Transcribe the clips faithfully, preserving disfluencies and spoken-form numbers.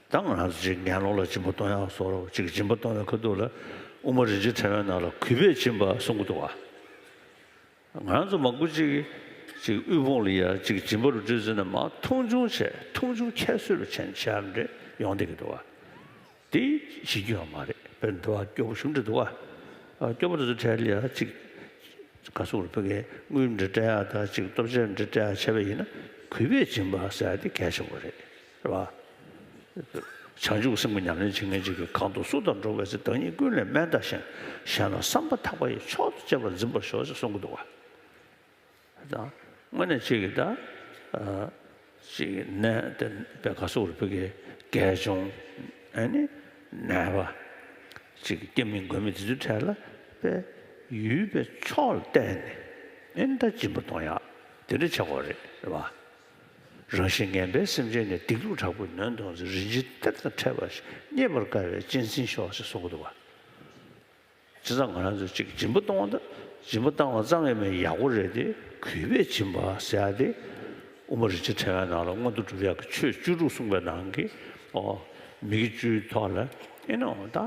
ད་ང་རང་ཚོ་ཅིག་ངན་སློང་ལ་སྦྱིན་པ་གཏོང་ཡག་བཟོ་འདྲ་ཅིག་སྦྱིན་པ་གཏོང་བའི་ཁ་ཐུག་ལ་དབུ་མ་རིན་ཆེན་ཕྲེང་བའི་ནང་ལ་གུས་པས་སྦྱིན་པ་གསུང་གི་འདུག་བ། ང་རང་ཚོ་མང་པོ་ཅིག་ཅིག་དབུལ་ཕོངས་ལ་ཡ་ཅིག་སྦྱིན་པ་རུ་འགྲོ་ཟེར་ན་མ་མཐོང་ཆུང་བྱས་མཐོང་ཆུང་ཁྱད་གསོད་རུ་བྱས་བྱས་འདྲ་ཡོང་བསྡད་ཀྱི་འདུག་བ། དེ་བྱེད་རྒྱུ་ཡོད་མ་རེད། དཔེར་ན་འདི་བ་སྐྱོ་པོ་ཞུ་འདྲ་འདུག་བ། སྐྱོ་པོ་དེ་ཚོ་གྲས་ལ་ཡ་ཅིག་ག་ཟེར་དགོས་རེད། ཕ་གིའི་དངུལ་འདྲ་སྤྲད་ཡག་དང་ཅིག་ལྟོ་ཆས་འདྲ་སྤྲད་ཡག་བྱས་པ་ཡིན་ན་གུས་པས་སྦྱིན་པ་ཟེར་ཡག་དེ་གལ་ཆེན་པོ་རེད། རེད་བ། བྱང་ཆུབ་སེམས་ཀྱི་ཉམས་ལེན་བྱེད་མཁན་ཅིག་གིས་གང་དུ་སུ་དང་འགྲོགས་པའི་ཚེ། བདག་ཉིད་ཀུན་ལས་དམན་བལྟ་ཞིང་། གཞན་ལ་བསམ་པ་ཐག་པ་ཡིས། མཆོག་ཏུ་གཅེས་པར་འཛིན་པར་ཤོག་ཅེས་གསུང་གི་འདུག་བ། དང་། དངོས་གནས་ཅིག་གིས་ད་ཅིག་ནད་དེ་དཔེ་ག་ཟེར་དགོས་རེད། ཕ་གིའི་རྒས་གཅུང་ཨ་ནི་ནད་པ་ཅིག་སྐྱེ་མི་མགོན་མི་དེ་ཚོའི་གྲས་ལ་དཔེ་ཡུལ་དཔེ་ཕྱོགས་ལ་བལྟས་ནས་ཨ་ནི་ད་སྦྱིན་པ་གཏོང་ཡག་དེ་འདྲ་བྱེད་དགོས་རེད། རེད་བ། རང་བཞིན་ངན་པའི་སེམས་ཅན་ནི། སྡིག་སྡུག་དྲག་པོས་ནོན་དང་གཅིག་རིན་ཆེན་གཏེར་དང་ཕྲད་པ་ཞིག་རྙེད་པར་དཀའ་བས་གཅེས་འཛིན་ཤོག་ཅེས་གསུང་གི་འདུག་བ། བྱས་ཙང་ང་རང་ཚོས་ཅིག་སྦྱིན་པ་གཏོང་བ་དང་སྦྱིན་པ་བཏང་བ་ཙམ་ཡིན་མིན་ཡག་པོ་རེད་དེ། གུས་པས་སྦྱིན་པ་ཟེར་ཡག་དེ་དབུ་མ་རིན་ཆེན་ཕྲེང་བའི་ནང་ལ་མངོན་མཐོ་སྒྲུབ་ཡག་གི་ཆོས་བཅུ་དྲུག་གསུངས་པའི་ནང་གི་ཨོ་མི་དགེ་བཅུའི་ཐོག་ལ་ཨེ་ནོ་ད་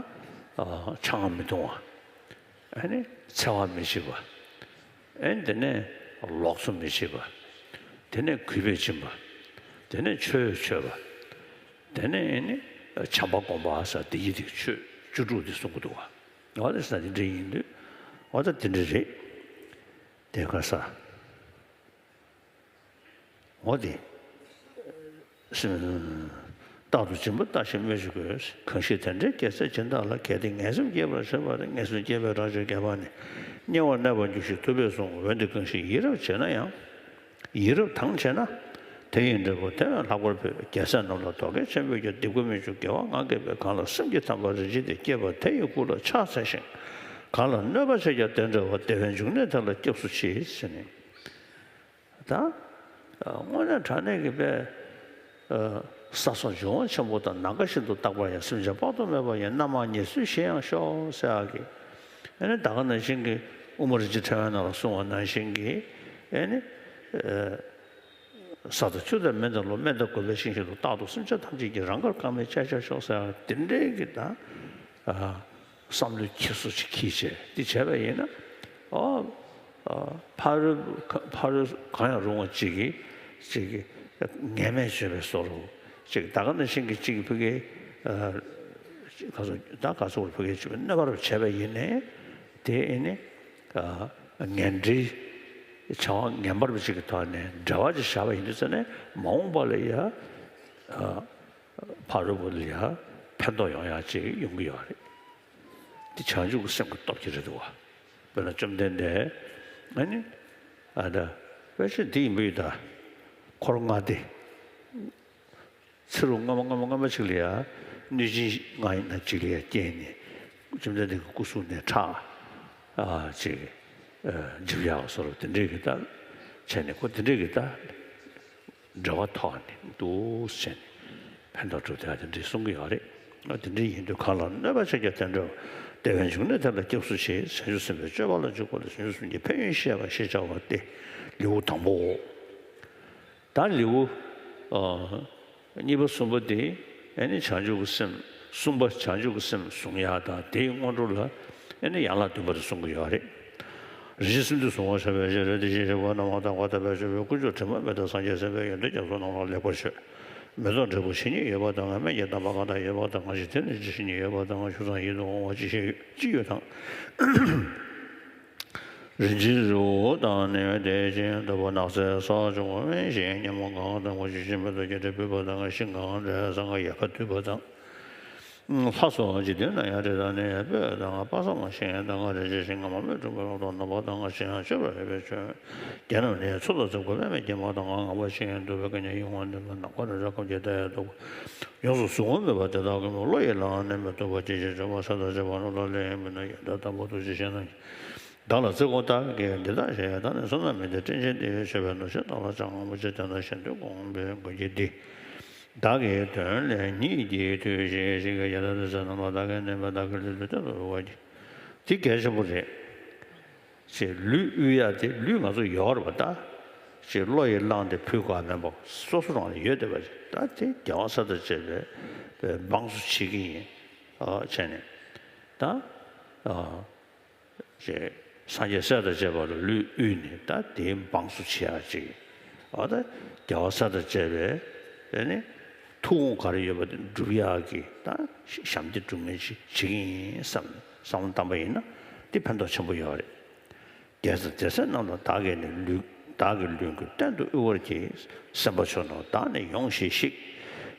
ཆང་མི་འཐུང་བ། ཨ་ནི་འཚེ་བ་མི་བྱེད་པ། ཨ་ནི་དེ་ནས་ལོགས་སུ་མི་བྱེད་པ། དེ་ནས་གུས་པས་སྦྱིན་པ། དེ་ནས་ཆོས་མཆོད་པ། དེ་ནས་ཨ་ནི་བྱམས་པ་སྒོམ་པ་ཟེར་དེ་ཡི་དེ་ཆོས་བཅུ་དྲུག་དེ་གསུང་གི་འདུག་བ། འོ་དེ་ས་དེ་འདྲ་ཡིན་དུས་འོ་ད་དེ་འདྲ་རེད། དེ་ག་ས། འོ་དེ། རྟག་ཏུ་སྦྱིན་པ་བརྟག་ཞིང་སྨོས་ཅི་དགོས། གང་ཞིག་དེ་འདྲའི་དགེ་རྩས་སྦྱིན་བདག་ལ། གལ་ཏེ་ངན་སེམས་སྐྱེས་པར་བྱེད་པ་དེ། ངན་སེམས་སྐྱེས་པས་རང་ཆོས་བརྒྱད་པ་ནི། དམྱལ་བར་གནས་པར་འགྱུར་ཞེས་ཐུབ་པས་གསུངས། འོན་ཏེ་གང་ཞིག་ཡིད་རབ་བྱེད་ན་ཡང་། ཡིད་རབ་དང་བྱེད་ན། དེ་ཡི་འབྲས་བུ་དེ་བས་ལྷག་པར་འཕེལ། རྒྱལ་སྲས་རྣམས་ལ་དོ་གལ་ཆེན་པོས་ཀྱང་སྡིག་པ་མི་འཇུག་དགེ་བ་ལྔ་བསྐྱེད་པས། གང་ལ་སེམས་ཀྱི་དམ་པ་རིན་ཆེན་དེ་སྐྱེས་པ་དེ་ཡི་སྐུ་ལ་ཕྱག་འཚལ་ཞིང་། གང་ལ་གནོད་པ་བྱས་ཀྱང་དེ་འདྲ་བ། དེ་བས་འབྱུང་གནས་དེ་ལ་སྐྱབས་སུ་མཆི་ཟེར་ནས། ད་དངོས་གནས་དྲང་གནས་ཀྱི་དཔེ་ས་སོགས་འབྱུང་བ་ཆེན་པོ་དང་། ནམ་མཁའ་བཞིན་དུ་རྟག་པར་ཡང་། སེམས་ཅན་དཔག་ཏུ་མེད་པ་ཡི། རྣམ་མང་ཉེར་འཚོའི་ཞིང་ཡང་ཤོག་ཟེར་ཡག་གི། ཨ་ནི་ད་ག་ནང་བཞིན་གྱི་དབུ་མ་རིན་ཆེན་ཕྲེང་བའི་ནང་ལ་གསུངས་པ་ནང་བཞིན་གྱི་ཨ་ནི་ས་དང་ཆུ་དང་མེ་དང་རླུང་། སྨན་དང་རྒོད་པའི་ཤིང་བཞིན་དུ། རྟག་ཏུ་སེམས་ཅན་ཐམས་ཅད་ཀྱི། རང་དགར་དཀར་མེར་སྤྱད་བྱར་ཤོག་ཟེར་ཡག་དེ་འདྲའི་གི་ད། བསམ་བློའི་འཁྱེར་སོ་ཅིག་འཁྱེར་བྱས་འདི་བྱས་པ་ཡིན་ན། ཨོ། ཨ། ཕ་རོལ་ཕ་རོལ་གང་ཡང་རུང་བ་ཅིག་གིས་ཅིག་གིས་ངན་སྨྲས་བྱས་པའི་བཟོ་འདྲ་ཅིག། ད་ག་ནང་བཞིན་གྱི་ཅིག་ཕ་གིའི་ཨ། ག་ཚོད་ད་ག་ཚོད་ཕ་གིའི་ཅིག་གནོད་པ་རུ་བྱས་པ་ཡིན་ནའི་དེ་ཨེ་ནི་ཨ། ངན་འབྲེལ་བྱ་བ་ངན་པ་རུ་ཅིག་གི་ཐོག་ནས་འབྲེལ་བ་ཅིག་བཞག་པ་ཡིན་དུས་ཙ་ནས་མ་འོངས་པ་ལ་ཡ་ཨ། ཕ་རོལ་པོ་ལ་ཡ་ཕན་ཐོགས་ཡོང་ཡག་ཅིག་ཡོང་གི་ཡོད་རེད། འདི་བྱང་ཆུབ་ཀྱི་སེམས་ཀྱི་སྟོབས་ཀྱིས་རེད་འདུག་བ། དཔེར་ན་བཅོམ་ལྡན་འདས་ཨ་ནི་ཨ་ད་དཔེ་ཆ་འདི་ཡིན་པ་ཡིན་ད། འཁོར་ལྔ་སྟེ། ཚེ་རབས་སྔ་མ་སྔ་མ་སྔ་མ་ཅིག་ལ་ཡ་གནོད་སྦྱིན་ལྔ་ཡིན་ན་ཅིག་ལ་ཡ་སྐྱེས་ནས་བཅོམ་ལྡན་འདས་ཀྱི་སྐུ་གཟུགས་ནས་ཁྲག་ཨ་ཅིག་ཨ་འཇིབ་ཡག་བཟོ་འདྲ་དེ་འདྲས་ཀྱི་ད་བྱས་ནས་ཁོ་དེ་འདྲས་ཀྱི་ད། འབྲེལ་བ་ཐོག་ནས་འདུག་ཟེར་ནས་ཕན་ཐོགས་གྲུབ་བསྡད་ཡ་དེ་འདྲས་གསུང་གི་ཡོད་རེད། ཨ་དེ་འདྲས་ཡིན་དུས་གང་ལ་གནོད་པ་བྱས་ཀྱང་དེ་འདྲ་བ། དེ་བས་འབྱུང་གནས་དེ་ལ་སྐྱབས་སུ་མཆི། བྱང་ཆུབ་སེམས་དཔའི་སྤྱོད་པ་ལ་འཇུག་པ་ལ་བྱང་ཆུབ་སེམས་ཀྱི་ཕན་ཡོན་བཤད་པ་ཞེས་བྱ་བ་སྟེ་ལེའུ་དང་པོའོ། ད་ལེའུ་ཨ་གཉིས་པ་གསུམ་པ་དེ་ཨ་ནི་བྱང་ཆུབ་ཀྱི་སེམས་གསུམ་པ་བྱང་ཆུབ་ཀྱི་སེམས་གཟུང་ཡ་དང་དེའི་སྔོན་འགྲོ་ལ་ཨ་ནི་ཡན་ལག་བདུན་པ་དེ་གསུང་གི་ཡོད་རེད། རིན་ཆེན་སུམ་བརྩེགས་གཟུང་བར་བྱ་བའི་ཕྱིར། དེ་བཞིན་གཤེགས་པ་རྣམས་དང་བ་དག་པའི་སྤྱོད་པས་དཀོན་མཆོག་དྲི་མ་མེད་དང་སངས་རྒྱས་སྲས་དཔལ་ཡོན་ཏན་རྒྱ་མཚོ་རྣམས་ལ་ལེགས་པར་མཆོད། མེ་ཏོག་འབྲས་བུ་ཇི་སྙེད་ཡོད་པ་དང་། སྨན་གྱི་དམ་པ་གང་དག་ཡོད་པ་དང་། གང་ཞིག་དེ་ནི་ཇི་སྙེད་ཡོད་པ་དང་། ཆུ་གཙང་ཡིད་དུ་འོང་བ་ཅི་ཞིག་ཅི་ཡོད་དང་། རིན་ཆེན་རི་བོ་དང་ནི་དེ་བཞིན་དུ་ནགས་ཚལ་ས་ཕྱོགས་གང་ཞིག་ཉ་མོ་གང་དང་པོ་ཇི་བཞིན་མེ་ཏོག་སྐྱེ་འབྲས་ཕུལ་བ་དང་། ཤིང་གང་འདྲ་ས་གང་ཡལ་ག་དུད་པ་དང་། ལྷ་སོགས་འཇིག་རྟེན་ན་ཡང་རི་དང་ནི་སྤོས་དང་། པ་སངས་མ་ཤིང་དང་། རིན་ཆེན་ཤིང་མ་རྨད་བྱུང་བའི་ལོ་ཏོག་ནག་པ་དང་། ཤིང་ཡང་མཆོད་པར་འོས་པའི་མཆོད་རྒྱན་རྣམས་ནི་ཚོས་དང་བྱུག་པ་པདྨས་བརྒྱན་པ་དང་། ངང་པ་ཤིང་ཡང་དུད་པའི་སྐད་སྙན་ཡིད་འོང་ལྡན་པ། ནམ་མཁའ་རི་བྲག་ཁམ་གྱི་རྟ་ཡི་མདོག་ཡོངས་སུ་གཟུང་བ་མེད་པ་དེ་དག་གི་མོད། བློ་ཡི་ལྷ་ནི་མི་སྡུག་པ་ཅི་ཞིག་བྱེད་པ། ས་དང་བཅས་པ་རྣམས་ལ་ལན་ཡིན་པས་ན། ཡོན་ཏན་དམ་པ་ཐུགས་རྗེ་ཅན་དང་། བདག་ལ་བརྩེ་དགོངས་དག་གིས་འདི་དག་བཞེས། བདག་ནི་བསོད་ནམས་མི་ལྡན་བཀྲེན་ཆེན་ཏེ། ཆོས་པའི་ནོར་ཤེས་བདག་ལ་བཅངས། ངོ་བོ་ཅི་དེ་ན་གཞན་དོན་སྒོམ་པའི་མགོན་ཁྱོད་འདི། བདག་གི་དོན་ལས་ཉིད་ཀྱིས་ཐུལ་ཞིང་། ཞིང་གི་རྒྱལ་ཐབས་ཏུ་སེམས་རྣམ་དག་བདག་གིས་མནན་པས། བདག་གི་ལུས་ལུས་རྟེན་དུ་འབུལ་བར་བགྱི། འདི་གལ་ཆེན་པོ་རེད། ཅེས་ལུས་དབུལ་ཡག་དེ་ལུས་ང་ཚོ་ཡོད་རེད་པ། ད་ཅེས་བློ་ཡིས་བླངས་ཏེ་ཕུལ་དགོས་མེད་པ་སོ་སོ་རང་ལ་ཡོད་བསྡད་པ་རེད། ད་དེ་རྒྱལ་བ་ས་དང་བཅས་པའི་ འབངས་སུ་བྱེད་ཀྱི་ཡིན། ཨ་བྱས་ནས་ད་ཨ་ཅེ་སངས་རྒྱས་སྲས་དང་བཅས་པ་ལ་ལུས་དབུལ་ནས་ད་དེའི་འབངས་སུ་བྱེད་ཡ་ཅིག་ཨ་ད་རྒྱལ་བ་སྲས་དང་བཅས་པའི་ཨ་ནི་ཐུགས་དགོངས་ག་རེ་ཡོད་པ་དེ་འགྲུབ་ཡག་གི་ད་ཞབས་འདེགས་སྒྲུབ་མཁན་ཅིག་བྱེད་ཀྱི་ཡིན་བསམ་བསམ་བློ་བཏང་པ་ཡིན་ན་དེ་ཕན་ཐོགས་ཆེན་པོ་ཡོད་རེད། རྒྱལ་དང་སྡེ་སྲིད་རྣམས་ལ་བདག་གིས་ནི་ལུས། བདག་གི་ལུས་ཀུན་གཏན་དུ་དབུལ་བར་བགྱི། སེམས་དཔའ་ཆོས་རྣམས་བདག་ནི་ཡོངས་ཤེས་ཤིག་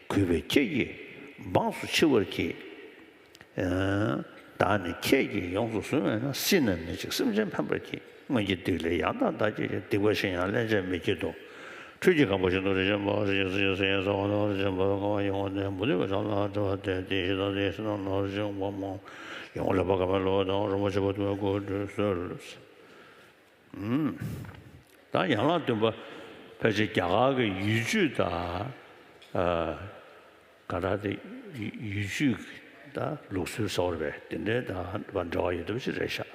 གུས་པས་ཁྱེད་ཀྱི་འབངས་སུ་མཆི་བར་བགྱི། བདག་ནི་ཁྱེད་ཀྱིས་ཡོངས་སུ་བཟུང་བས་ན། སྲིད་ན་མི་འཇིགས་སེམས་ཅན་ཕན་པར་བགྱི། སྔོན་གྱི་སྡིག་ལས་ཡང་དག་འདའ་བགྱིད་ཅིང་། སྡིག་པ་གཞན་ཡང་སླན་ཆད་མི་བགྱིད་དོ། ཁྲུས་ཀྱི་སྒམ་པོ་བཞིན་དུ་རིན་ཆེན་འབར་བ་ཞིག་སྲིད་ཞིའི་གསེར་ཡང་གསེར་བ་དང་རིན་ཆེན་འབར་བའི་ཁང་བ་ཡིད་འོང་ལྡན་མུ་སྟེགས་པའི་གྲངས་ལ་བྲི་བ་སྟེ། དེའི་ཞལ་དང་དེའི་སེམས་རྣམས་ལ་རིན་ཆེན་འབར་མང་། ཡིད་འོང་ལེགས་པར་གང་བའི་བློ་དང་། རིན་པོ་ཆེ་བ་དུ་མའི་སྐུ་སྤྲུལ་གསོལ། ད་ཡན་ལག་བདུན་པ་ཕལ་ཆེར་རྒྱ་གར་གྱི་ཡུལ་ཆུ་དང་ག་ར་དེ་ཡུལ་ཆུ་དང་ལུགས་སྲོལ་ཟེར་བ་རེད་པས། དེ་འདྲའི་དང་འབྲེལ་བ་ཡོད་པ་ཞིག་རེད་ཤག་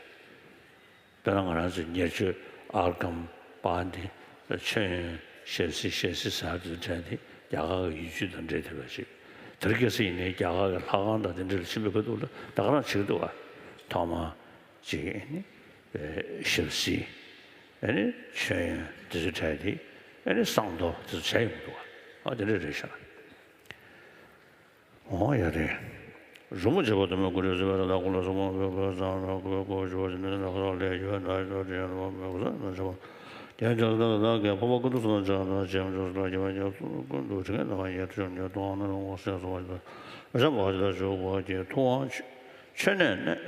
དཔེར་ན་ང་རང་ཚོའི་ཉེར་སྤྱོད་ཨརྒྷཾ་པཱ་ཎི་མཆོད་ཡོན་ཞལ་བསིལ་ཞལ་བསིལ་ཟེར་དུ་འདྲ་དེ་རྒྱ་གར་གྱི་ཡུལ་ཆུ་དང་འབྲེལ་བསྡད་པ་ཞིག་དེར་སྐྱེ་ས་ཡིན་ནའི་རྒྱ་གར་གྱི་ལྷ་ཁང་དང་དེ་འདྲ་ལ་ཕྱིན་པའི་ཁ་ཐུག་ལ་ད་ག་རང་བྱེད་ཀྱི་འདུག་བ། ཐོག་མ་ཅིག་ཨེ་ནི་ཞལ་བསིལ་ཨེ་ནི་མཆོད་ཡོན་དེ་ཚོ་བྱས་ཏེ་ཨེ་ནི་བསང་གཏོར་དེ་ཚོ་བྱས་ཡོང་གི་འདུག་བ། ཨ་དེ་འདྲ་རེད་ཤག་འོ་ཡ་རེད། རིན་པོ་ཆེ་བ་དུ་མའི་སྐུ་སྤྲུལ་གསོལ་བའི་རིམ་ལ་ཀུན་ལ་སོགས་པ་འབུལ་དགོས་ཙང་རང་སྐུ་བའི་སྐུ་ཞུ་བ་ཞིག་ནི་ནག་ས་ལས་ཡོད་ན་ཡོད་དྲན་པ་མེད་པ་ས་ན་ཆ་བ། རྒྱན་ཆ་ས་ན་གའི་ཕོ་བ་ཀུན་ཏུ་སོང་ན་ཆ་ན་ཇེམ་ཇོ་སི་ལ་གྱི་བ་ཉག་སུ་ཀུན་ཏུ་དྲི་ངན་དང་ཡར་ཆོམ་ཉེ་ཏོང་ན་རང་བ་སེ་སོ་བ་ཞིག་ལ་ཞབས་བ་ཞིག་ལ་བཞུགས་པ་ཀྱི་ཐུབ་དབང་ཆོས་གནས་ནས་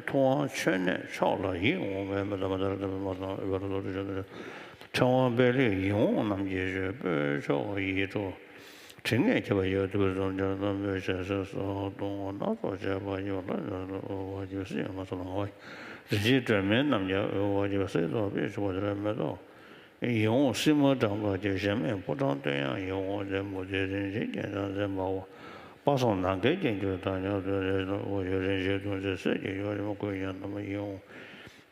ཐུབ་དབང་ཆོས་གནས་མཆོག་ལ་ཡིད་འོང་བའི་མི་ལ་མ་ལྟར་ལྟ་བུ་མ་ཚང་འོད་འཕྲོ་ལོ་དུ་ཕྲེང་བ་པད་ལེགས་ཡིད་འོང་རྣམས་ཀྱི་ཞོལ་པོད་མཆོག་ཡིད་འཕྲོག་དྲི་ངད་ཁྱབ་པ་ཡོད་དུ་བཟུང་བྱ་རྣམ་པའི་ཞལ་ཟས་སོགས་བཏུང་བ་སྣ་ཚོགས་བྱས་པ་ཡོད་ལ་ཡོད་ལ་འོ་བ་ཀྱི་སྲིད་མ་སོང་བ་རིན་ཆེན་སྒྲོན་མེ་རྣམས་ཀྱང་འོ་བ་ཀྱི་སྲིད་ཐོག་པའི་ཆུ་བ་དེར་མེ་ཏོག་ཡིད་འོང་སྲིན་མོ་བཀྲམ་པ་ཀྱི་གཞལ་མེད་ཕོ་བྲང་སྟོད་དབྱངས་ཡིད་འོང་ལྡན་མུ་ཏིག་རིན་ཆེན་རྒྱན་ཆ་མཛེས་མ་བ་དཔག་བསམ་ནམ་མཁའི་རྒྱན་གྱུར་དང་ཉག་ཚོན་རེ་ཞིག་དང་འོ་ཡོད་རིན་ཆེན་ཐུགས་རྗེ་གསེར་གྱི་ཡོལ་ཡུམ་སྐུ་ཡོན་ནམ་ཡིད་འོང་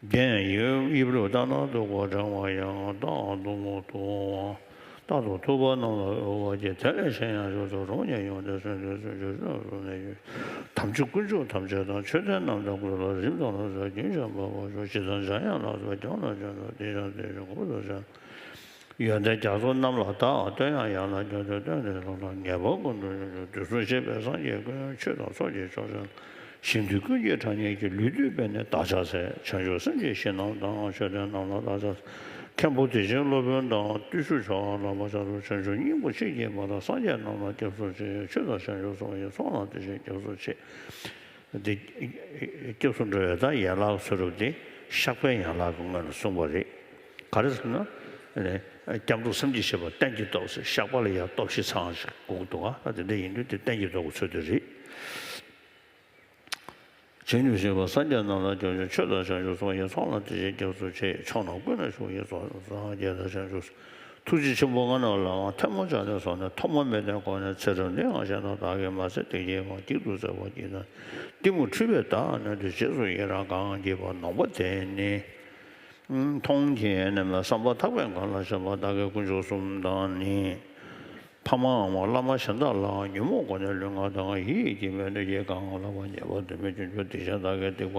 རྒྱན་ཡོད་དབྱིབས་རུ་ལྟ་ན་སྡུག་པ་བགྲང་བ་ཡང་དག་སྡུག་མོ་ཐུབ་དབང་རྟག་ཏུ་ཐུབ་པ་རྣམས་ལ་འོ་བ་ཀྱི་དེ་ལས་གཞན་ཡང་ཞུ་ཚོགས་རང་ཉིད་ཡོངས་ཏེ་སོན་དུས་སུ་འཇུག་ཚོགས་སུ་གནས་ཡུལ་དམ་ཆོས་དཀོན་མཆོག་ཐམས་ཅད་དང་མཆོད་རྟེན་རྣམས་དང་ཀུན་ལ་རིམ་དང་ལ་སོགས་རྒྱུན་ཆགས་པ་བ་ཞོ་ཇི་ལྟར་འཇམ་དབྱངས་ལ་སོགས་རྒྱང་ལ་བྱོན་དུ་དེ་ཡང་དེ་བཞིན་གོ་དུ་བྱ། ཡོན་ཏན་རྒྱ་མཚོ་རྣམས་ལ་བདག་སྟོད་དབྱངས་ཡར་ལ་བརྒྱངས་ཏེ་སྟོན་ཏེ་ལོ་ལ་ངེས་པར་ཀུན་ཏུ་འབྱུང་ཞིང་དུས་གསུམ་གཤེགས་པའི་སངས་རྒྱས་ཀུན་ཆོས་དང་ཚོགས་ཀྱི་མཆོག་སྦྱིན་ཞིང་དུས་ཀུན་གྱི་གྲངས་སྙེད་ཀྱི་ལུས་བཏུད་པས་ནི་བདག་ཕྱག་འཚལ། བྱང་ཆུབ་སེམས་ཀྱི་གཞི་རྣམས་དང་མཆོད་རྟེན་རྣམས་ལ་བདག་ཕྱག་འཚལ། མཁན་པོ་དེ་བཞིན་སློབ་དཔོན་དང་བརྟུལ་ཞུགས་མཆོག་ལག་པ་ཕྱག་ཏུ་བྱང་ཆུབ་སྙིང་པོ་མཆིས་ཀྱི་མ་དང་སངས་རྒྱས་རྣམས་ལ་སྐྱབས་སུ་མཆི། ཆོས་དང་བྱང་ཆུབ་སོགས་ཀྱི་ཚོགས་རྣམས་དེ་བཞིན་སྐྱབས་སུ་མཆི། འདི་སྐྱབས་སུ་འགྲོ་བའི་ད་ཡན་ལག་སུ་རུབ་སྟེ་བཤགས་པའི་ཡན་ལག་གི་སྔོན་ལ་གསུངས་པ་རེད། ག་རེ་ཟེར་ན། སྐྱབས་འགྲོ་སེམས་བསྐྱེད་བྱེད་པ་རྟེན་གྱི་སྟོབས་ཟེར་བཤགས་པ་ལ་ཡང་སྟོབས་བཞི་ཚང་ཞིག་དགོས་འདུག་ག་ད་དེ་འདྲ་ཡིན་དུས་དེ་རྟེན་གྱི་སྟོབས་ཀྱི་ཚུལ་དུ་རེད། བྱང་ཆུབ་སེམས་དཔའ་སངས་རྒྱས་རྣམས་ལ་སྐྱབས་སུ་མཆི། ཆོས་དང་བྱང་ཆུབ་སོགས་ཀྱི་ཚོགས་ལ་དེ་བཞིན་སྐྱབས་སུ་མཆི། ཕྱོགས་རྣམས་ཀུན་ན་བཞུགས་པའི་ཚོགས་སངས་རྒྱས་དང་བྱང་ཆུབ་ཐུགས་རྗེ་ཆེན་པོ་མངའ་རྣམས་ལའང་ཐལ་མོ་སྦྱར་ནས་བཟུང་ནས་ཐོག་མ་མེད་དུས་གོང་ནས་ཚེ་རབས་འདིའང་གཞན་དག་བདག་གིས་མ་ཟད་བདེ་སྐྱིད་པ་འགྱུར་དུ་མཛད་པར་བགྱིད་ན། གཏི་མུག་འཁྲུལ་པས་བདག་གནོད་དེ་རྗེས་སུ་ཡི་རང་གང་བགྱིད་པ་ནོངས་པ་དེ་ནི། མཐོང་བྱེད་ནས་མ་བསམ་པ་ཐག་པས་གང་ལ་བྱམས་པ་བདག་གི་དཀོན་མཆོག་གསུམ་དང་ནི། ཕ་མའམ་བླ་མ་གཞན་དག་ལའང་ཉོན་མོངས་སྒོ་ནས་ལུས་ངག་དང་ཡིད་ཀྱིས་མི་གནོད་ཀྱི་གང་ལ་བ་ཉེས་པ་དོན་མེད་ཀྱི་འགྱུར་དེ་བཞིན་བདག་གི་སྡིག་པ་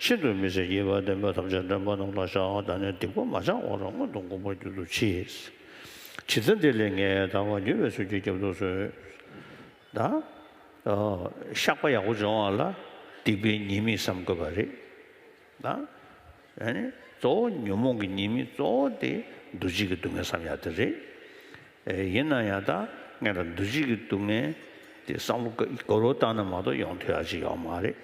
ཤིན་ཏུ་མི་བྱེད་བགྱིས་པ་ལྡན་པས་ཐམས་ཅད་འདྲེན་པ་རྣམས་ལ་བཤགས། བདག་ནི་སྡིག་པ་མ་བྱས་བར་མངོན་དུ་གོམས་པར་འགྱུར་དུ་མཆི། ཇི་ལྟར་འདི་ལས་ངས་དལ་བ་ཉེ་བའི་ཚུལ་གྱིས་སྐྱབས་སུ་གསོལ། ད་བཤགས་པ་ཡག་པོ་སྦྱོང་བ་ལ་སྡིག་པའི་ཉེས་དམིགས་བསམ་དགོས་པ་རེད། ད་ཨ་ནི་གཙོ་བོ་ཉོན་མོངས་ཀྱི་ཉེས་དམིགས་གཙོ་བོ་དེ་འདུ་བྱེད་ཀྱི་སྡུག་བསྔལ་བསམ་ཡག་དེ་རེད། ཡིན་ན་ཡང་ད་ངས་ལ་འདུ་བྱེད་ཀྱི་སྡུག་བསྔལ་དེ་བསམ་བློ་ག་ག་རེ་བཏང་ན་མ་གཏོགས་ཡོང་ཐུབ་ཡག་ཅིག་ཡོད་མ་རེད།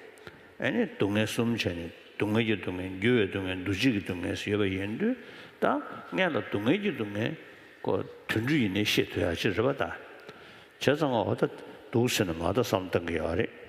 ཨ་ནི་སྡུག་བསྔལ་གསུམ་བྱས་ནས་སྡུག་བསྔལ་གྱི་སྡུག་བསྔལ་འགྱུར་བའི་སྡུག་བསྔལ་འདུ་བྱེད་ཀྱི་སྡུག་བསྔལ་ཟེར་ཡོད་པ་ཡིན་དུས་ད་ངས་ལ་སྡུག་བསྔལ་གྱི་སྡུག་བསྔལ་ཁོ་དུད་འགྲོ་ཡིན་ནའི་ཤེས་ཐུབ་ཡག་ཅིག་རེད་པ་ད། བྱས་ཙང་འོ་ད་འདུག་ཟེར་ནས་མ་ད་བསམ་བཏང་གི་ཡོད་རེད།